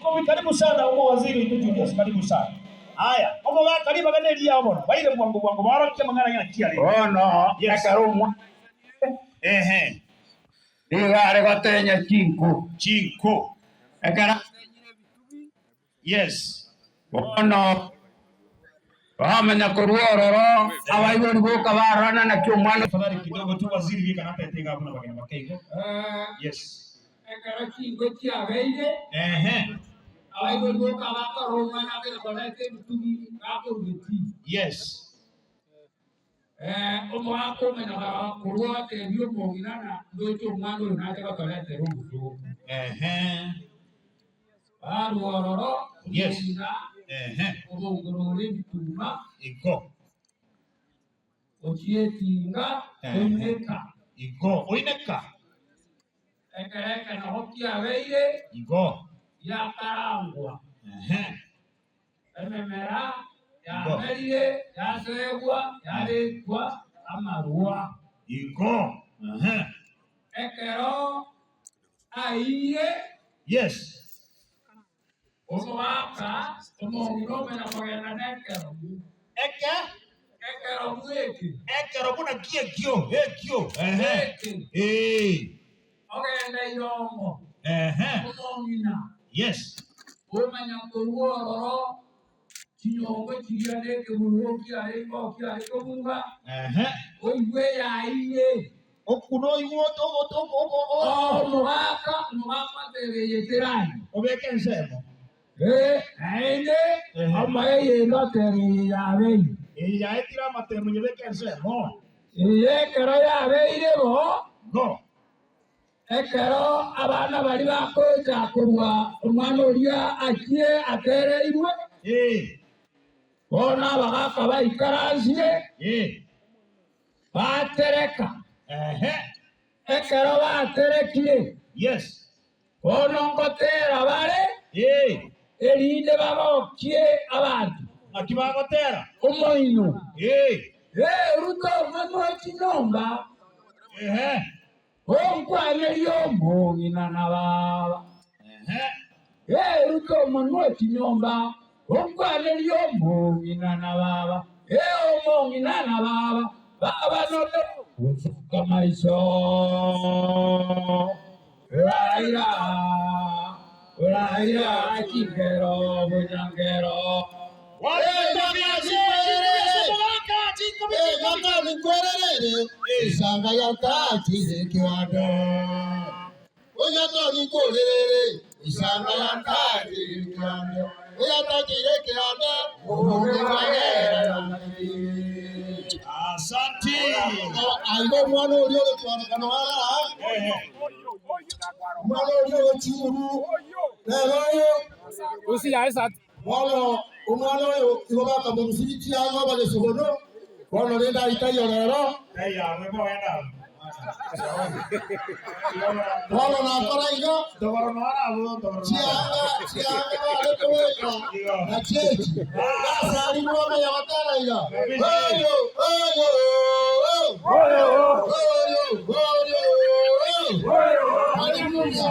Chinkobi karibu sana omowaziri oito Julius karibu sana. Aya, omogaka ribaga neriao bono, baire bwango bwango baorokie amang'ana ng'a naki arenge. Bono Yes. ekero omwana Ehe. nigo are gotenya chinko. Chinko. Ekero atenyire ebitugi, Yes. bono bamanya korwa ororo, abaibori boka barorana naki omwana. Tafadhali kidogo tu waziri bika natete iga buna bageni bake igo. Yes. Ekero chinko chiabeire, Ehe. abaibori boka bakarora omwana akere koreta ebitugi gakoruga etii. Yes. Omogaka omenya korwa otebia omong'ina ng'a ndoche omwana oyo nache gotoretera obosooku. Ehe. Barwa ororo, Yes. omong'ina Ehe. obongorora ebituma Igo. gochia etinga Ehe. oineka. Igo. Oineka. Ekero ekenogo kiabeire, Igo. giakarangwa. Ehe. Ememera yamerire, yaseegwa, yabekwa amarwa. Igo. Ehe. Ekero aiyire, Yes. omogaka omong'ina omenya kogenda nekerogo. Eke. Ekerogo eke. Ekerogo naki ekio? Ekio. Ehe. Eke. Ee. Ogenda irongo, Ehe. omong'ina. Yes. Omanya korwa ororo chinyongo chiria na ekeburugo kiarenge oo kiare kobuga, Ehe. oigwe eyaye. Okuna oigwe oto oto ogo o. Omogaka, omogaka otebe eye terari. Obeke ensemo. Ee, naende Ehe. omoe eyende otebe eye yabeire. Eye yaetire amatemo nyebeke ensemo. Eye ekero yabeire bo, Go. Ekero abana baria bakocha korwa omwana oria achie atereirwe, bono abagaaka baikaransire, batereka. Ekero baterekire, bono ngotera bare, erinde bagokie abanto. Naki bagotera? Omoino, Ruta omonwa chinyomba. Onkwanerie omong'ina na baba. Ee, ruta omonwa o chinyomba, onkwanerie omong'ina na baba. Ee, omong'ina na baba, baba nore gosuka maiso. Oraira, oraira chingero bonyangero. Asanti. Aiga omwana oria ore kwarokana arara, omwana oria ore chinguru, nere oyo. Bono omwana oyo igo bakamorusirie chianga obagesogono, bono rende aitaiyo rero. Bono nakora iga, chianga chianga bare kobeka nachio echi, nasarirwe amaya gotera iga, Oyo, oyo, oyo, oyo, oyo, Haleluya.